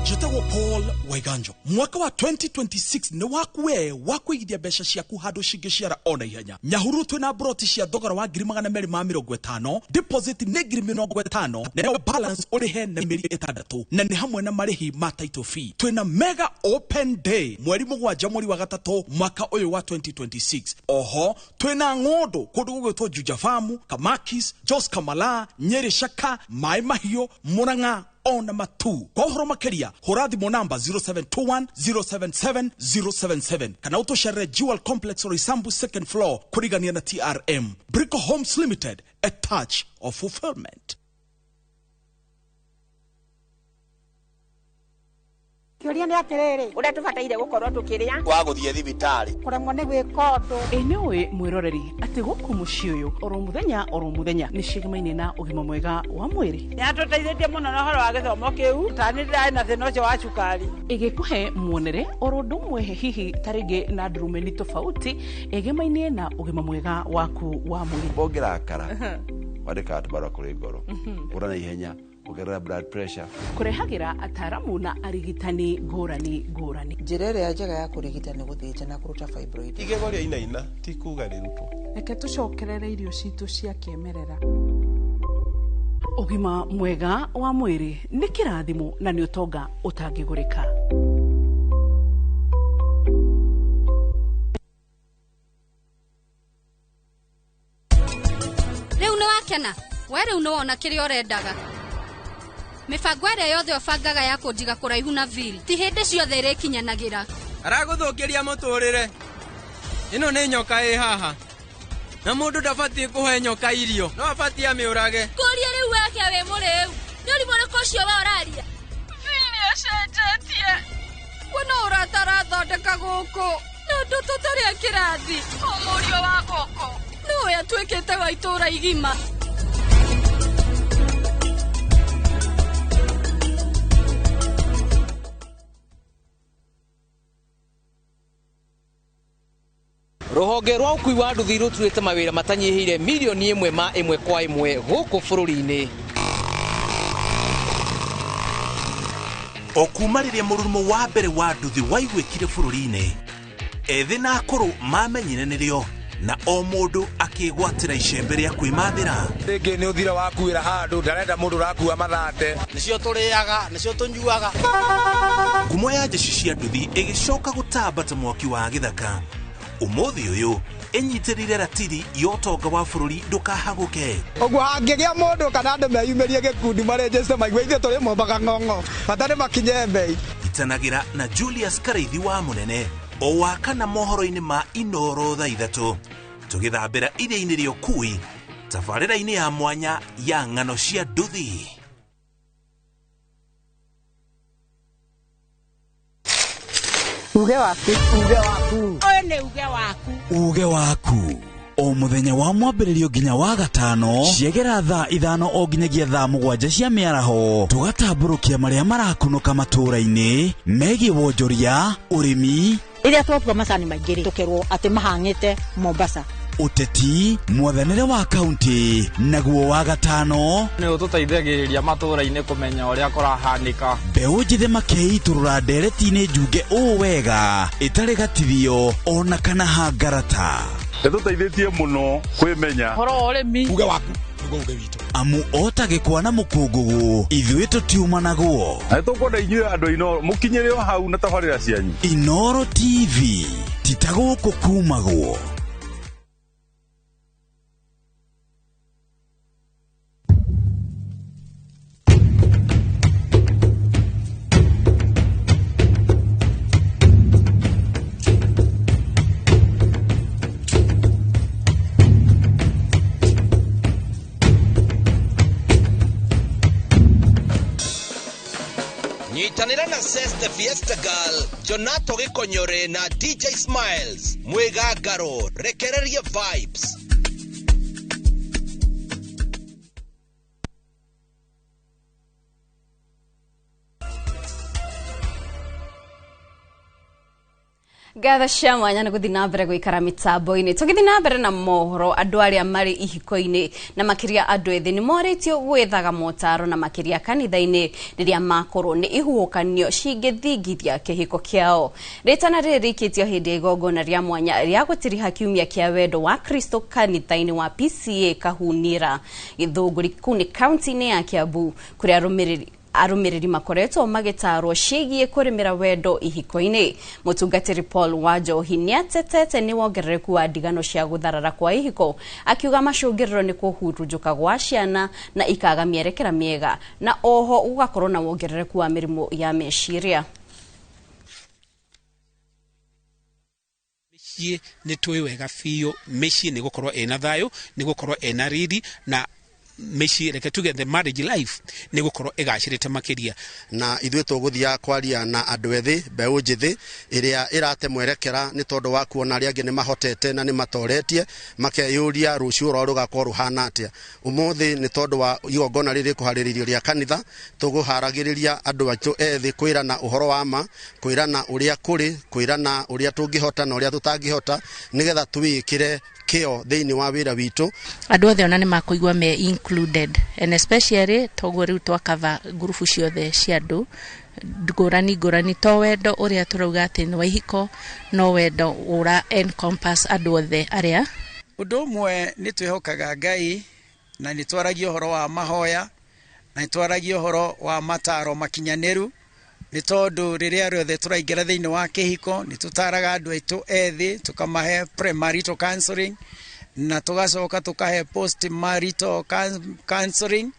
Njĩtagwo Paul Waiganjo. Mwaka wa 2026 nĩ waku we wa kũigithia mbeca ciaku handũ cingĩciara ona ihenya. Nyahururu twĩna broti cia thogora wa 250,000, deposit nĩ 50,000, nayo balance ũrĩhe na mĩeri 6, na nĩ hamwe na marĩhi ma title fee. Twĩna mega open day mweri 7 mweri wa 3 mwaka ũyũ wa 2026. Oho twĩna ng'ũndũ kũndũ gũgwĩtwo Juja Farm, Kamakis, Jos Kamala, Nyeri Shaka, Mai Mahiũ, Murang'a ona matu. Kwa ũhoro makĩria hũra thimũ namba 0721 077 077 kana ũtũcerere Jewel Complex Roysambu second floor kũrigania na TRM. Brico Homes Limited, a touch of fulfillment. Kĩũria nĩ atĩrĩrĩ, ũrĩa tũbataire gũkorwo tũkĩrĩa wa gũthiĩ thibitarĩ kũremwo nĩ gwĩka ũndũ. Ĩ nĩũĩ mwĩroreri atĩ gũkũ mũciĩ ũyũ oro mũthenya nĩ cigamaine na ũgima mwega wa mwĩrĩ. Nĩatũteithĩtie mũno na ũhoro wa gĩthomo kĩu, ta nĩ ndĩrarĩ na thĩna ũcio wa cukari. Ĩgĩkũhe muonere oro ũndũ ũmwe hihi ta rĩngĩ na ndurumeni tofauti ĩgemaine na ũgima mwega waku wa mwĩrĩ. Ũngĩrakara wandĩkaga tũbarũa kũrĩ ngoro, ũra na ihenya kugerera blood pressure. Kũrehagĩra ataramu na arigitani ngũrani ngũrani. Njĩra ĩrĩa njega ya kũrigita nĩ gũthĩnja na kũruta fibroid. Igego rĩa inaina ti kuga rĩrutwo. Reke tũcokerere irio citũ cia kĩmerera. Ũgima mwega wa mwĩrĩ nĩ kĩrathimo na nĩ ũtonga ũtangĩgũrĩka. Rĩu nĩ wakena, we rĩu nĩ wona kĩrĩa ũrendaga. Mĩbango ĩrĩa yothe ũbangaga ya kũnjiga kũraihu na Bill ti hĩndĩ ciothe ĩrĩkinyanagĩra. Aragũthũkĩria mũtũrĩre. Ĩno nĩ nyoka ĩ haha. Na mũndũ ndabatiĩ kũhe nyoka irio, no abatiĩ amĩũrage. Kũria rĩu wake wĩ mũrĩu. Nĩ ũrimũ ũrĩkũ ũcio we ũraria? Bill nĩacenjetie. We no ũrata arathondeka gũkũ. Na ũndũ tũtarĩ a kĩrathi. O mũriũ wa gũkũ. Nĩwe atuĩkĩte wa itũũra igima. Rũhonge rwa ũkui wa nduthi rũturĩte mawĩra matanyihĩire milioni 1 ma 1 kwa 1 gũkũ bũrũri-inĩ. O kuma rĩrĩa mũrurumo wa mbere wa nduthi waiguĩkire bũrũri-inĩ, ethĩ na akũrũ mamenyire nĩrĩo na o mũndũ akĩgwatĩra icembe rĩa kwĩmathĩra. Rĩngĩ nĩ ũthira wakuĩra handũ ndarenda mũndũ ũrakua mathate. Nĩcio tũrĩaga, nĩcio tũnyuaga. Ngumo ya njeci cia nduthi ĩgĩcoka gũtamba ta mwaki wa gĩthaka. Ũmũthĩ ũyũ ĩnyitĩrĩire ratiri ya ũtonga wa bũrũri ndũkahagũke. Ũguo hangĩgĩa mũndũ kana andũ meyumĩrie gĩkundi marenjeste maigue ithuĩ tũrĩ mombaga ng'ong'o bata nĩ makinye mbei. Itanagĩra na Julius Karaithi wa Mũnene o wa kana mohoro-inĩ ma Inoro thaa 3 tũgĩthambĩra iria-inĩ rĩa ũkui tabarĩra-inĩ ya mwanya ya ng'ano cia nduthi. Uge waku, uge waku. Ũyũ nĩ uge waku. Uge waku. O mũthenya wa mwambĩrĩrio nginya wa gatano ciegera thaa 5 o nginyagia thaa 7 cia mĩaraho tũgatambũrũkia marĩa marakunũka matũũra-inĩ megiĩ wonjoria, ũrĩmi. Rĩrĩa twakua macani maingĩ rĩ, tũkerwo atĩ mahang'ĩte Mombasa. Ũteti, mwathanĩre wa kaunti, naguo wa gatano nĩ ũtũteithagĩrĩria matũũra-inĩ kũmenya ũrĩa kũrahanĩka. Mbeũ njĩthĩ makeitũrũra ndereti-inĩ njunge ũũ wega ĩtarĩ gatithio ona kana hangarata. Ĩtũteithĩtie mũno kwĩmenya ũhoro wa ũrĩmi. Uge waku nĩguo uge witũ. Amu ota gĩkwa na mũkũngũgũ ithuĩ tũtiumanagwo. Na nĩtũkwenda inyuĩ andũ a Inooro mũkinyĩre o hau na tabarĩra cianyu. Inooro TV ti ta gũkũ kumagwo. Nyitanĩra na Ses the Fiesta Girl, Jonato Gĩkonyore na DJ Smiles mwĩgangaro rekereria vibes. Ngatho cia mwanya nĩ gũthiĩ na mbere gũikara mĩtambo-inĩ. Tũgĩthiĩ na mbere na mohoro, andũ arĩa marĩ ihiko-inĩ na makĩria andũ ethĩ nĩ morĩtio gwethaga motaro na makĩria kanitha-inĩ rĩrĩa makorwo nĩ ihuhũkanio cingĩthingithia kĩhiko kĩao. Rĩtana rĩrĩ rĩikĩtio hĩndĩ ya igongona rĩa mwanya rĩa gũtiriha kiumia kĩa wendo wa Kristo kanitha-inĩ wa PCA Kahunira Gĩthũngũri kũu nĩ kaunti-inĩ ya Kiambu, kũrĩa arũmĩrĩri makoretwo magĩtarwo ciĩgiĩ kũrĩmĩra wendo ihiko-inĩ. Mũtungatĩri Paul Wanjohi nĩatetete nĩ wongerereku wa ndigano cia gũtharara kwa ihiko, akiuga macũngĩrĩro nĩ kũhurunjũka gwa ciana na ikaga mĩerekera mĩega, na oho gũgakorwo na wongerereku wa mĩrimũ ya meciria. Mĩciĩ nĩ tũĩ wega biũ, mĩciĩ nĩ gũkorwo ĩna thayũ, nĩ gũkorwo ĩna riri, na mĩciĩ reke tuge the marriage life nĩ gũkorwo ĩgacĩrĩte makĩria. Na ithuĩ tũgũthiaga kwaria na andũ ethĩ, mbeũ njĩthĩ ĩrĩa ĩrate mwerekera nĩ tondũ wa kuona arĩa angĩ nĩ mahotete na nĩ matoretie, makeyũria rũciũ rwao rũgakorwo rũhana atĩa. Ũmũthĩ nĩ tondũ wa igongona rĩrĩ kũharĩrĩrio rĩa kanitha, tũgũharagĩrĩria andũ aitũ ethĩ kwĩrana ũhoro wa ma, kwĩrana ũrĩa kũrĩ, kwĩrana ũrĩa tũngĩhota na ũrĩa tũtangĩhota, nĩgetha twĩĩkĩre kĩo thĩinĩ wa wĩra witũ. Andũ othe ona nĩ makũigua me included, and especially toguo rĩu twakava ngurubu ciothe cia andũ ngũrani ngũrani, to wendo ũrĩa tũrauga atĩ nĩ wa ihiko, no wendo ũra encompass andũ othe arĩa. Ũndũ ũmwe nĩ twĩhokaga Ngai, na nĩ twaragia ũhoro wa mahoya, na nĩ twaragia ũhoro wa mataro makinyanĩru, nĩ tondũ rĩrĩa rĩothe tũraingĩra thĩinĩ wa kĩhiko nĩ tũtaraga andũ aitũ ethĩ, tũkamahe premarital counseling na tũgacoka tũkahe postmarital counseling.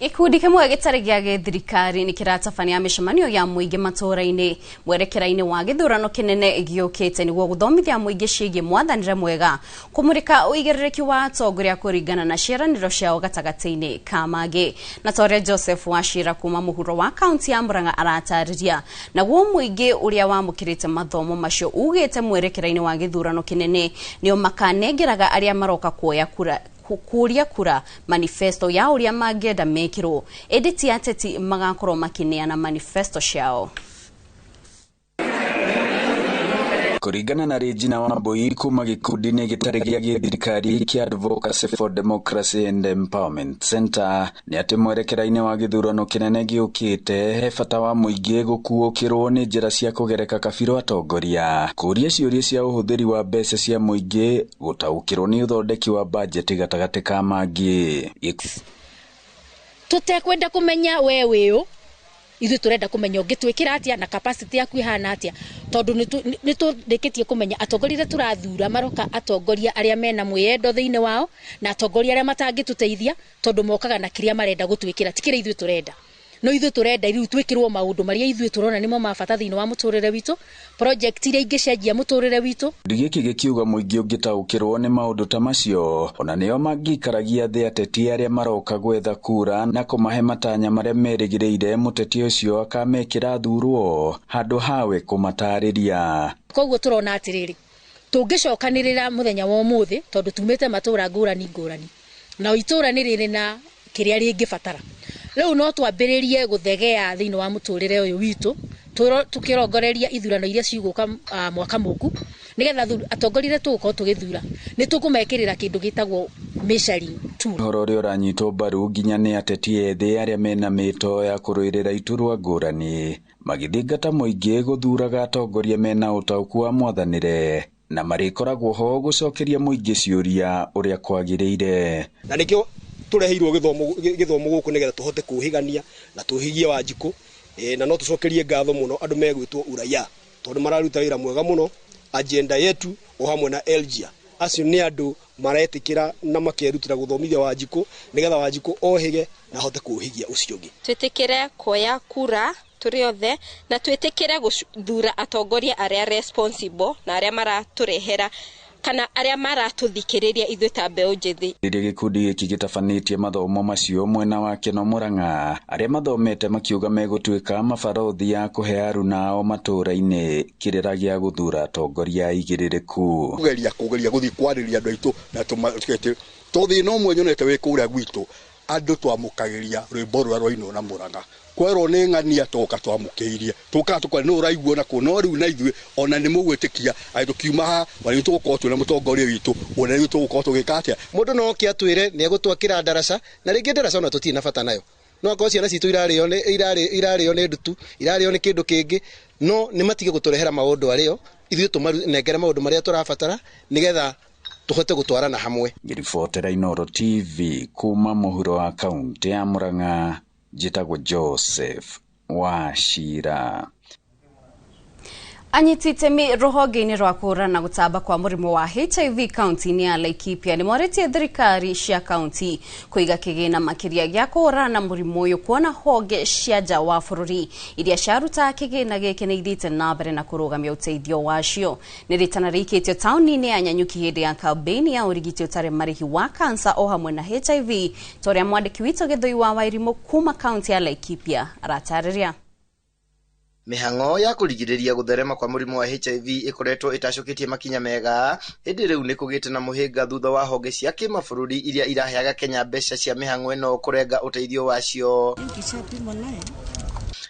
Gĩkundi kĩmwe gĩtarĩ gĩa gĩthirikari nĩ kĩratabania mĩcemanio ya mũingĩ matũũra-inĩ mwerekera-inĩ wa gĩthurano kĩnene gĩũkĩte nĩguo gũthomithia mũingĩ ciĩgiĩ mwathanĩre mwega, kũmũrĩka ũigĩrĩrĩki wa atongoria kũringana na ciĩranĩro ciao gatagatĩ-inĩ ka mangĩ. Na ta ũrĩa Joseph Wachira kuma mũhuro wa kaunti ya Murang'a aratarĩria, naguo mũingĩ ũrĩa wamũkĩrĩte mathomo macio ugĩte mwerekera-inĩ wa gĩthurano kĩnene nĩo makanengeraga arĩa maroka kuoya kura kuria kura manifesto ya ũrĩa mangĩenda mekĩrwo, ĩndĩ ti ateti magakorwo makĩneana manifesto ciao. Kũringana na Regina Wambui kuma gĩkundi-inĩ gĩtarĩ gĩa gĩthirikari kĩa Advocacy for Democracy and Empowerment Center, nĩ atĩ mwerekera-inĩ wa gĩthurano kĩnene gĩũkĩte he bata wa mũingĩ gũkuũkĩrwo nĩ njĩra cia kũgereka kabirũ atongoria, kũũria ciũria cia ũhũthĩri wa mbeca cia mũingĩ, gũtaũkĩrwo nĩ ũthondeki wa bajeti gatagatĩ ka mangĩ. Tũtekwenda kũmenya we wĩũ, ithuĩ tũrenda kũmenya ũngĩtwĩkĩra atĩa na capacity yaku ĩhana atĩa, tondũ nĩ tũrĩkĩtie kũmenya atongoria arĩa tũrathura maroka atongoria arĩa mena mwĩyendo thĩinĩ wao na atongoria arĩa matangĩtũteithia, tondũ mokaga na kĩrĩa marenda gũtwĩkĩra ti kĩrĩa ithuĩ tũrenda. No ithuĩ tũrenda rĩu twĩkĩrwo maũndũ marĩa ithuĩ tũrona nĩmo ma bata thĩinĩ wa mũtũrĩre witũ, project iria ingĩcenjia mũtũrĩre witũ. Gĩkĩ gĩkiuga mũingĩ ũngĩtaũkĩrwo nĩ maũndũ ta macio ona nĩo mangĩikaragia thĩ ateti arĩa maroka gwetha kura na kũmahe matanya marĩa merĩgĩrĩire mũteti ũcio akamekĩra thurwo handũ hawe kũmatarĩria. Koguo tũrona atĩrĩrĩ, tũngĩcokanĩrĩra mũthenya wa ũmũthĩ tondũ tumĩte matũra ngũrani ngũrani, na itũra nĩ rĩrĩ na kĩrĩa rĩngĩbatara, rĩu no twambĩrĩrie gũthegea thĩinĩ wa mũtũrĩre ũyũ witũ, tũkĩrongoreria ithurano iria cigũka mwaka mũku, nĩgetha atongoria arĩa tũgũkorwo tũgĩthura nĩ tũkũmekĩrĩra kĩndũ gĩtagwo measuring tool. Ũhoro ũrĩa ũranyitwo mbaru nginya nĩ ateti ethĩ arĩa mena mĩto ya kũrũĩrĩra iturwa ngũrani, magĩthingata mũingĩ gũthuraga atongoria mena ũtaũku wa mwathanĩre na marĩkoragwo ho gũcokeria mũingĩ ciũria ũrĩa kwagĩrĩire. Na nĩkĩo tũreheirwo gĩthomo gũkũ nĩgetha tũhote kũhĩgania na tũhigie Wanjikũ, na no tũcokerie ngatho mũno andũ megwĩtwo Uraia tondũ mararuta wĩra mwega mũno. Agenda yetu o hamwe na Elgia, acio nĩ andũ maretĩkĩra na makerutĩra gũthomithia Wanjikũ nĩgetha Wanjikũ ohĩge na ahote kũhigia ũcio ũngĩ. Twĩtĩkĩre kuoya kura tũrĩ othe na twĩtĩkĩre gũthura atongoria arĩa responsible na arĩa maratũrehera Kana arĩa maratũthikĩrĩria ithuĩ ta mbeũ njĩthĩ. Rĩrĩa gĩkundi gĩkĩ gĩtabanĩtie mathomo macio mwena wa Keno Murang'a, arĩa mathomete makiuga megũtuĩka mabarothi ya kũhe aruna ao matũũra-inĩ kĩrĩra gĩa gũthura atongoria aigĩrĩrĩku. Kũgeria gũthiĩ kwarĩria andũ aitũ na tũmakete to thĩna ũmwe nyonete wĩ kũrĩa gwitũ, andũ twamũkagĩria rwĩmbo rũrĩa rwainwo na Murang'a, kwerwo nĩ ng'ania tũka twamũkĩirie tũkaga tũkora nĩ ũraiguo na kũ no rĩu na ithuĩ ona nĩ mũgwĩtĩkia atĩ tũkiuma haha ona tũgũkorwo twĩna mũtongoria witũ ona rĩu tũgũkorwo tũgĩka atĩa. Mũndũ no oke atwĩre nĩ egũtwakĩra ndaraca, na rĩngĩ ndaraca ona tũtirĩ na bata nayo, no akorwo ciana citũ irarĩo nĩ ndutu, irarĩo nĩ kĩndũ kĩngĩ, no nĩ matige gũtũrehera maũndũ arĩo, ithuĩ tũmanengere maũndũ marĩa tũrabatara nĩgetha tũhote gũtwarana hamwe. Ngĩribotera Inooro TV kuma mũhuro wa kaunti ya Murang'a, njĩtagwo Joseph Wachira. Anyiti itemi rũhonge-inĩ rwa kũhũrana gũtamba kwa mũrimũ wa HIV kaunti-inĩ ya Laikipia nĩ morĩtie thirikari cia kaunti kũiga kĩgĩna makĩria gĩa kũhũrana na mũrimũ ũyũ, kuona honge cia nja wa bũrũri iria ciarutaga kĩgĩna gĩkĩ nĩ ithiĩte na mbere na kũrũgamia ũteithio wacio. Nĩ rĩtana rĩikĩtio taũni-inĩ ya Nanyuki hĩndĩ ya kambĩini ya ũrigiti ũtarĩ marĩhi wa kansa o hamwe na HIV, ta ũrĩa mwandĩki witũ Gĩthũi wa Wairimũ kuma kaunti ya Laikipia aratarĩria. Mĩhang'o ya kũrigĩrĩria gũtherema kwa mũrimũ wa HIV ĩkoretwo ĩtacũkĩtie makinya mega, ĩndĩ rĩu nĩ kũgĩte na mũhĩnga thutha wa honge cia kĩmabũrũri iria iraheaga Kenya mbeca cia mĩhang'o ĩno kũrenga ũteithio wacio.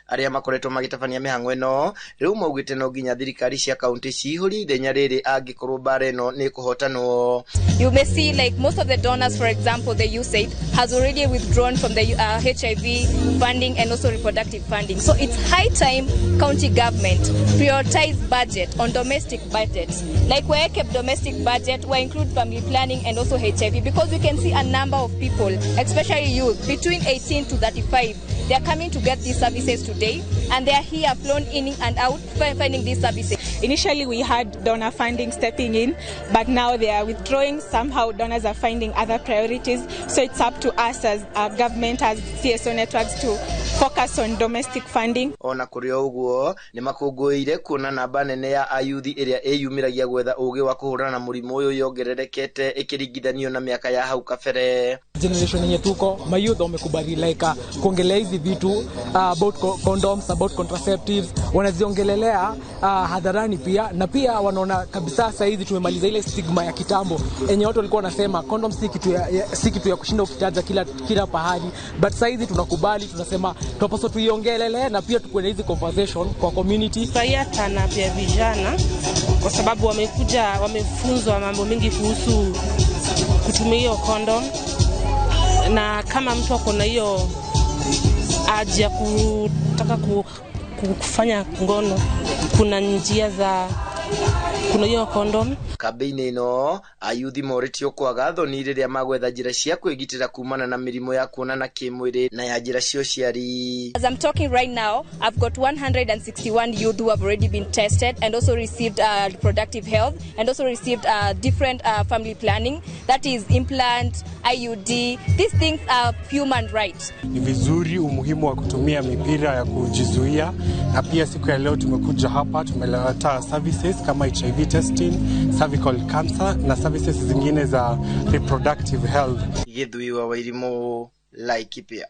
Arĩa makoretwo magĩtabania mĩhang'o ĩno rĩu maugĩte no nginya thirikari cia kaunti cihũrie ithenya rĩrĩ angĩkorwo mbara ĩno nĩ ĩkũhotanwo. You may see like most of the donors, for example, the USAID has already withdrawn from the HIV funding and also reproductive funding. So it's high time county government prioritize budget on domestic budgets. Like where kept domestic budget, we include family planning and also HIV, because we can see a number of people, especially youth, between 18 to 35, they are coming to get these services today, and they are here flown in and out finding these services. Initially we had donor funding stepping in, but now they are withdrawing. Somehow donors are finding other priorities, so it's up to us as a government, as CSO networks, to focus on domestic funding. Ona kũrĩ o ũguo nĩ makũngũĩire kuona namba nene ya ayuthi ĩrĩa ĩyumĩragia gwetha ũgĩ wa kũhũrana na mũrimũ ũyũ yongererekete ĩkĩringithanio na mĩaka ya hau kabere. Generation yenye tuko mayouth wamekubali like kuongelea hizi vitu about condoms, about contraceptives, wanaziongelelea hadharani pia, na pia wanaona kabisa sasa hizi tumemaliza ile stigma ya kitambo enye watu walikuwa wanasema condoms si kitu ya kushinda ukitaja kila pahali, but sasa hizi tunakubali, tunasema tunapaswa tuiongelelee na pia tukuwe na hizi conversation kwa community. Furahia tana pia vijana kwa sababu wamekuja wamefunzwa mambo mengi kuhusu kutumia hiyo condom, na kama mtu ako na hiyo haja ya kutaka kufanya ngono, kuna njia za kuna hiyo condom. Kambĩinĩ ĩno ayuthi morĩtio kwaga thoni rĩrĩa magwetha njĩra cia kwĩgitĩra kumana na mĩrimũ ya kuonana kĩmwĩrĩ na ya njĩra cia ũciari. As I'm talking right now, I've got 161 youth who have already been tested and also received reproductive health and also received different family planning, that is implant, IUD. These things are human rights. Ni vizuri umuhimu wa kutumia mipira ya kujizuia, na pia siku ya leo tumekuja hapa tumeleta services kama HIV testing, cervical cancer na services zingine za reproductive health. Githui wa Wairimu, Laikipia.